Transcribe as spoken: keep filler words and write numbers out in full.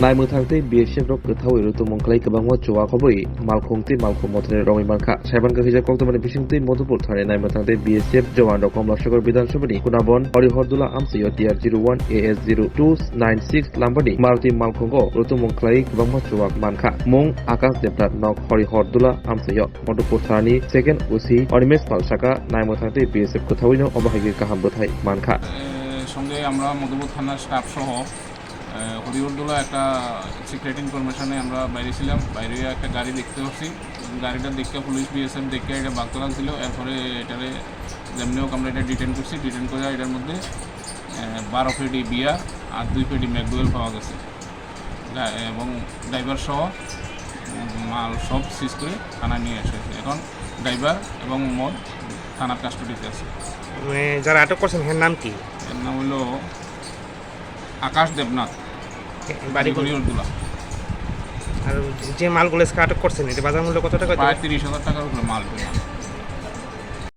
Naimwthang tei B S F rok kwthaui rutumung khlai kwbangma chuwak hobwi malkhung tei malkhung mothorwi romwi mankha. Saiban khe hijak koktwmani bisingtwi Madhupur thani naimwthang tei B S F jowan rok Komlasogor Bidhan Sabhani Kunabon Horihordula amchaio T R zero one A S zero two nine six lambani Maruti malkhungo rutumung khlai kwbangma chuwak mankha. Mung Akash Debnath nok Horihordula amchaio Madhupur thani second O C Animesh Pal saka naimwthang tei B S F kwthaui no omo hai khe kaham bwthai mankha. এর সঙ্গে আমরা মধুপুর থানার স্টাফ সহ, এ, হরিহরদোলা একটা সিক্রেট ইনফরমেশনে আমরা বাইরে ছিলাম। বাইরে একটা গাড়ি দেখতে পাচ্ছি, গাড়িটা দেখে পুলিশ বিএসএফ দেখে এটা বাগদোলা ছিল। এরপরে এটারে যেমনি হোক আমরা এটা ডিটেন করছি, ডিটেন করে এটার মধ্যে, এ, বারো পেটি বিয়ার আর দুই পেটি ম্যাকডুয়েল পাওয়া গেছে। গা-, এবং ড্রাইভার সহ, উম, মাল সব সিজ করে থানায় নিয়ে আসা হয়েছে। এখন ড্রাইভার এবং মদ থানার কাস্টডিতে আছে। মানে, যারা আটক করছেন, এর নাম কি? এর নাম হলো আকাশ দেবনাথ, এ, বাড়ি কোন? হরিহরদোলা। আর যে মালগুলো আজকে আটক করছেন, এটা বাজার মূল্য কত টাকা প্রায় হতে পারে? তিরিশ হাজার টাকার উপরে মাল পেলাম।